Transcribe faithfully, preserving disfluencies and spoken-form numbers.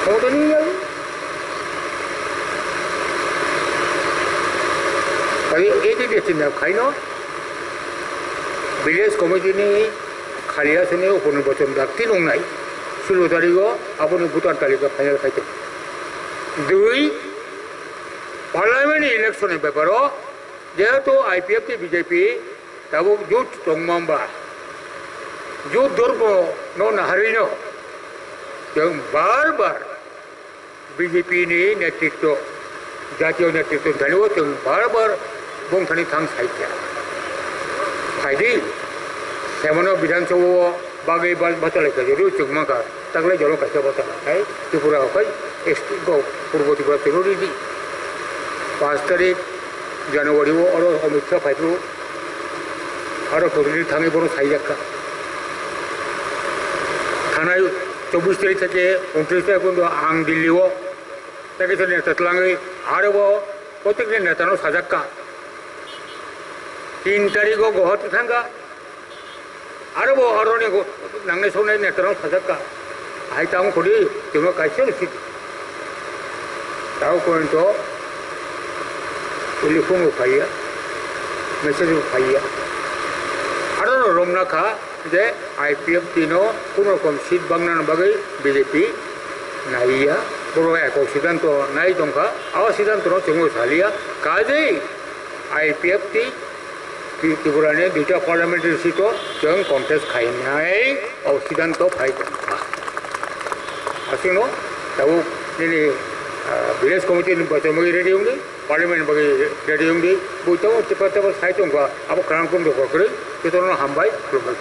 Omo to ni ya. Tei A D C ni khaino village committee ni khaliya sini uponi bochon dakti nungnai. Sulo tarigo aboni voter talika final khai tong. Dui, parliament election ni beparo jehetu I P F T B J P tabuk jut tongmamba, jut dormo no naharino chwng bar bar B J P ni netritwo, jatiyo netritwo thani o chwng bar bar bongthani thang saikha. Phaidi, semano Bidhan Sabha o bagwi ba-, bachalaikha, jodio chwng mankha, taklai jolo kaisa bachala khai, Tripura o khai, S T go, Purbo Tripura chwng ridi. Panch tarik January o oro Amit Shah phaiphuru, aro protinidhi thangwi bono saijakha. Thanai chobbish tarik theke untris tarik poryonto ang Delhi o tei kisa neta twlangwi aro bo protekni neta no sajakha. Tin tarik o Guwahati thangkha. Aro bo aroni go-, nangnai songnai netarok sajakka. Hai tamo khudi, timo kaisa usit. Tao kointo, telephone bo phaiya, message bo phaiya. Aro no romna kha je I P F T no kuno rokom seat bangnani bagwi B J P naiya. Boro ekok siddhanto nai tongkha, a siddhanto no chwngwi saliya. Kajei I P F T Tri-, Tripura ni duita parliamentary seat o chwng contest khainai o siddhanto phai tongkha. Aswkno tabuk nini, ah, village committee ni bachomani ready wngdi, parliament bagwi ready wngdi, buitamo tipa tipa sai tongkha, abo kwrang kung dokha kwrwi, jotono hambai khulumbai.